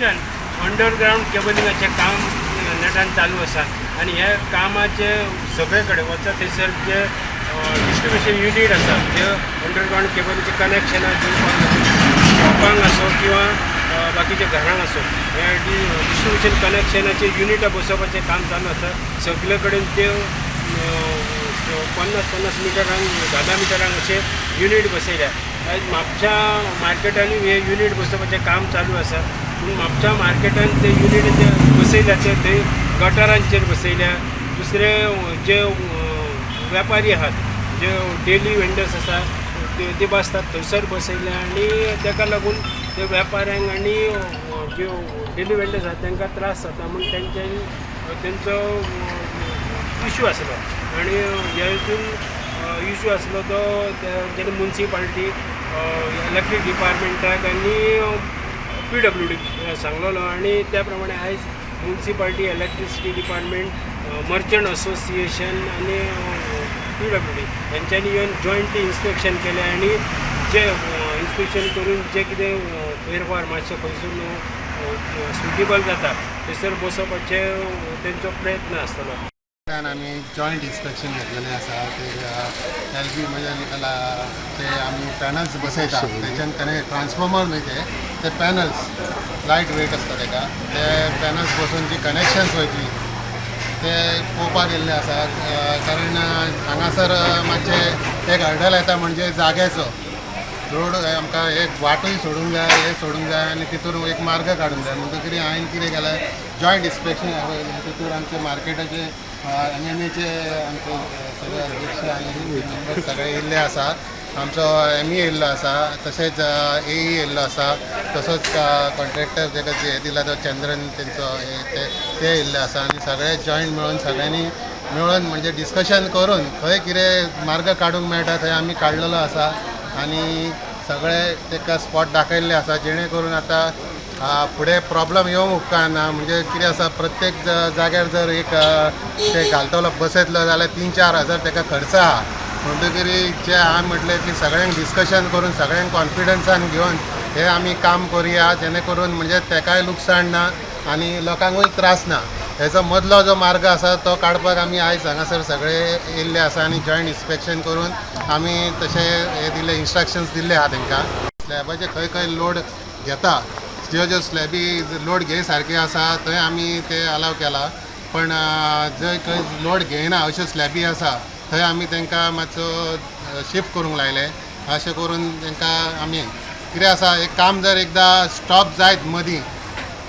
म्हापश्यान underground केबलिंगाचें काम नेटान चालू आसा आनी ह्या कामाचे सगळे कडेन वचत थंयसर जे डिस्ट्रिब्युशन युनीट आसा, जे अंडरग्रावंड केबलीचें कनेक्शनां दिवपाक लागून शॉपांक आसूं किंवा बाकीच्या घरांक आसूं, हे डिस्ट्रिब्युशन कनेक्शनाचे युनिटां बसोवपाचें काम चालू आसा. सगळे कडेन त्यो 50-50 मिटरांक, 10-10 मिटरांक अशे युनीट बसयल्या. आयज म्हापशा मार्केटांनी हे युनीट बसोवपाचें काम चालू आसा, पूण म्हापशा मार्केटान ते युनीट जे बसयल्या ते थंय गटारांचेर बसयल्या. दुसरे जे वेपारी आहात, जे डेली वेंडर्स आसा, ते बसतात थंयसर बसयल्या आनी ताका लागून ते वेपाऱ्यांक आनी जे डेली वेंडर्स आसात तांकां त्रास जाता म्हूण तेंच्यांनी तेंचो इशू आसलो. आनी ह्या हितून इशू आसलो तो तेंच्यांनी मुन्सिपाल्टी, इलेक्ट्रीक डिपार्टमेंटाक आनी पीडब्ल्यूडी सांगलेलो आनी त्या प्रमाणे आयज municipality, electricity department, merchant association आनी पीडब्ल्यूडी हेंच्यांनी येवन जॉयंटली इन्स्पेक्शन केलें आनी जे इन्स्पेक्शन करून जे कितें फेरफार मातशें खंयसून सुटेबल जाता थंयसर बसोवपाचे तेंचो प्रयत्न आसतलो. आमी जॉयंट इन्स्पेक्शन घेतलेलें आसा. ते एल बी म्हणजे ते आमी पॅनल्स बसयता, तेच्यान कनेक्ट ट्रान्सफॉर्मर न्हय, ते ते पॅनल्स लायट वेट आसता तेका. ते पॅनल्स बसोवन जी कनेक्शन्स वयतली ते पळोवपाक गेल्ले आसा, कारण हांगासर मातशें एक हर्डल येता, म्हणजे जाग्याचो. रोड आमकां एक वाटूय सोडूंक जाय, हें सोडूंक जाय आनी तितून एक मार्ग काडूंक जाय. म्हणटकीर हांवें कितें केलें, जॉयंट इन्स्पेक्शन आपयलें. तितूर आमचे मार्केटाचे एमएमएचे आमचे सगळे अध्यक्ष आनी मेंबर सगळे येयल्ले आसा. आमचो एमई येयल्लो आसा, तशेंच एई येयल्लो आसा, तसोच कॉन्ट्रॅक्टर जेका हें दिला तो चंद्रन तेंचो हे ते ते येयल्ले आसा. आनी सगळे जॉयंट मेळून, सगळ्यांनी मेळून, म्हणजे डिस्कशन करून खंय कितें मार्ग काडूंक मेळटा थंय आमी काडलेलो आसा आनी सगळे ताका स्पॉट दाखयल्ले आसा, जेणे करून आतां फुडें प्रॉब्लम येवंक उपकारना. म्हणजे कितें आसा, प्रत्येक जाग्यार जर एक ते घालतलो, बसयतलो जाल्यार 3-4 हजार ताका खर्च आहा. म्हणटकीर जे हांवें म्हटलें की सगळ्यांक डिस्कशन करून, सगळ्यांक कॉन्फिडन्सान घेवन हे आमी काम करुया, जेणे करून म्हणजे तेकाय लुकसाण ना आनी लोकांकूय त्रास ना. हेचो मदलो जो मार्ग आसा तो काडपाक आमी आयज हांगासर सगळे येयल्ले आसा आनी जॉयंट इन्स्पेक्शन करून आमी तशें हे दिले, इन्स्ट्रक्शन्स दिल्ले आहा तांकां. स्लॅबाचे खंय खंय लोड घेता, ज्यो ज्यो स्लॅबी लोड घे सारके आसा थंय आमी ते अलाव केला, पण जंय खंय लोड घेयना अश्यो स्लॅबी आसा थंय आमी तांकां मातसो शिफ्ट करूंक लायले. अशें करून तांकां आमी कितें आसा, एक काम जर एकदां स्टॉप जायत मदीं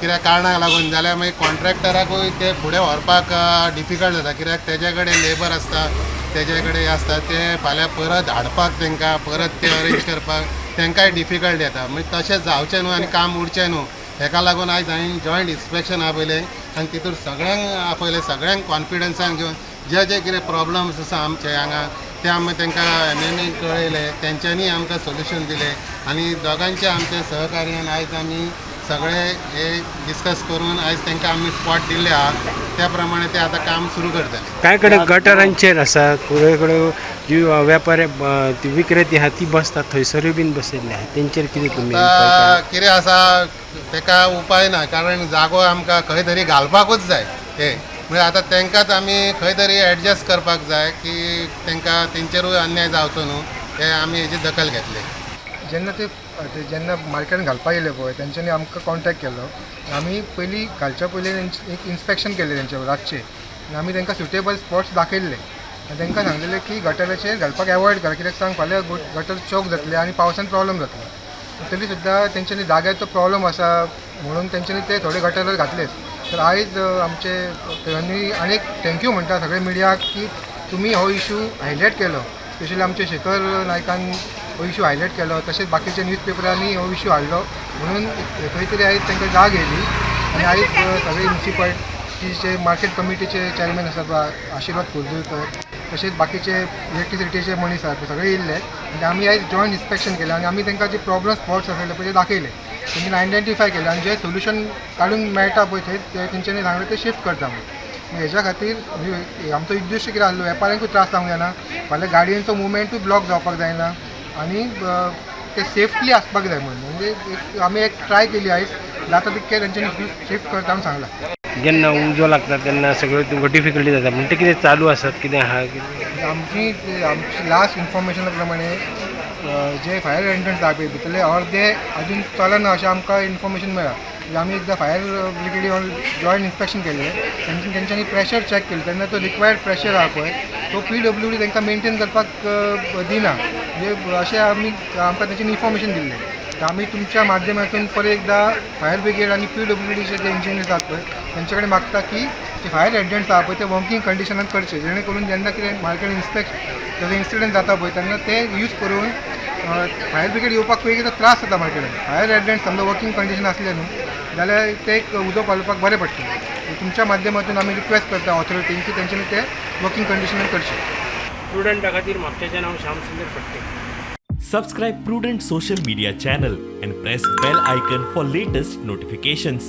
कित्याक कारणाक लागून जाल्यार मागीर कॉन्ट्रॅक्टराकूय ते फुडें व्हरपाक डिफिकल्ट जाता, कित्याक तेजे कडेन लेबर आसता, तेजे कडेन आसता, ते फाल्यां परत हाडपाक, तांकां परत ते अरेंज करपाक तांकांय डिफिकल्ट येता. मागीर तशें जावचें न्हू आनी काम उरचें न्हू, हेका लागून आयज हांवें जॉयंट इन्स्पेक्शन आपयलें आनी तितूर सगळ्यांक आपयलें. सगळ्यांक कॉन्फिडन्सान घेवन जे जे कितें प्रॉब्लम्स आसा आमचे हांगा ते आमी तांकां एमएमए कळयले. तेंच्यांनी आमकां सोल्युशन दिलें आनी दोगांचे आमचे सहकार्यान आयज आमी सगळे हे डिस्कस करून आयज तांकां आमी स्पॉट दिल्ले आहा. त्या प्रमाणे ते आतां काम सुरू करतले. कांय कडेन गटारांचेर आसा, थोडे कडेन जी व्यापारी ती विक्रेती आहा ती बसतात थंयसरूय बीन बसयल्ले आहा. तेंचेर कितें तुमी आतां कितें आसा, ताका उपाय ना, कारण जागो आमकां खंय तरी घालपाकूच जाय. हे म्हणजे आतां तांकांच आमी खंय तरी एडजस्ट करपाक जाय की तांकां तेंचेरूय अन्याय जावचो न्हू, हे आमी हेजी दखल घेतली. जेन्ना ते ते जेन्ना मार्केटान घालपाक येयले पळय, तेंच्यांनी आमकां कॉन्टेक्ट केलो. आमी पयलीं घालच्या पयलीं तेंचे एक इन्स्पेक्शन केलें तेंचे रातचें आनी आमी तांकां सुटेबल स्पॉट्स दाखयल्ले आनी तांकां सांगलेलें की गटराचेर घालपाक एवॉयड करा, कित्याक सांग, फाल्यां गटर चोक जातले आनी पावसान प्रॉब्लम जातलो. तरी सुद्दां तेंच्यांनी जाग्याचो प्रॉब्लम आसा म्हणून तेंच्यांनी ते थोडे गटरार घातलेच. तर आयज आमचे आनी आनी एक thank you म्हणटा सगळे मिडियाक की तुमी हो इशू हायलायट केलो. स्पेशली आमचे शेखर नायकान हो इशू हायलायट केलो, तशेंच बाकीच्या न्यूज पेपरांनी हो इशू हाडलो, म्हणून खंय तरी आयज तांकां जाग येयली. आनी आयज सगळे म्युनिसिपालिटीचे, मार्केट कमिटीचे चॅरमॅन आसात आशिर्वाद खोर्जुवेकर, तशेंच बाकीचे इलेक्ट्रिसिटीचे मनीस आसात, सगळे येयल्ले आनी आमी आयज जॉयंट इन्स्पेक्शन केलें आनी आमी तांकां जे प्रॉब्लम स्पॉट्स आसले पळय ते दाखयले. तेंच्यांनी आयडेंटिफाय केले आनी जे सोल्युशन काडूंक मेळटा पळय थंय ते तेंच्यांनी सांगलें ते शिफ्ट करता म्हणून. हेज्या खातीर आमचो उद्देश कितें आसलो, वेपाऱ्यांकूय त्रास जावंक जायना, फाल्यां गाडयेंचो मुवमेंटूय ब्लॉक जावपाक जायना आनी ते सेफली आसपाक जाय म्हणून. म्हणजे एक आमी एक ट्राय केली आयज. जाता तितके तेंच्यांनी शिफ्ट करता म्हूण सांगलां. जेन्ना उजो लागता तेन्ना सगळ्यो तुमकां डिफिकल्टी जाता म्हण ते कितें चालू आसात, कितें आहा कितें? आमची आमची लास्ट इन्फॉर्मेशना प्रमाणे जे फायर एंट्रन्स आहा पळय भितरले अर्दे अजून चलना अशें आमकां इन्फॉर्मेशन मेळ्ळां. म्हणजे आमी एकदां फायर ब्रिगेडी जॉयंट इन्स्पेक्शन केल्लें, तेंच्यांनी प्रेशर चॅक केलें तेन्ना तो रिक्वायर्ड प्रेशर आहा पळय तो पीडब्ल्यूडी तांकां मेनटेन करपाक दिना, म्हणजे अशें आमकां तेंच्यांनी इन्फॉर्मेशन दिल्लें. तर आमी तुमच्या माध्यमातून परत एकदां फायर ब्रिगेड आनी पीडब्ल्यूडीचे जे इंजिनियर्स आहात पळय तेंचे कडेन मागता की जे फायर हायड्रंट्स आहा पळय ते वर्किंग कंडिशनान करचे, जेणे करून जेन्ना कितें मार्केट इन्स्पेक्ट ताजो इन्सिडंट जाता पळय तेन्ना ते यूज करून फायर ब्रिगेड येवपाक पळय कितें त्रास जाता मार्केटान. फायर हायड्रंट समजा वर्किंग कंडिशन आसले न्हू जाल्यार ते एक उदक पालोवपाक बरें पडटलें. तुमच्या माध्यमातून आमी रिक्वेस्ट करता ऑथॉरिटींक की तेंच्यांनी ते वर्किंग कंडिशनान करचे. प्रुडंटा खातीर म्हापशेंच्यान हांव श्याम सुंदर Phadte. Subscribe Prudent social media channel and press bell icon for latest notifications.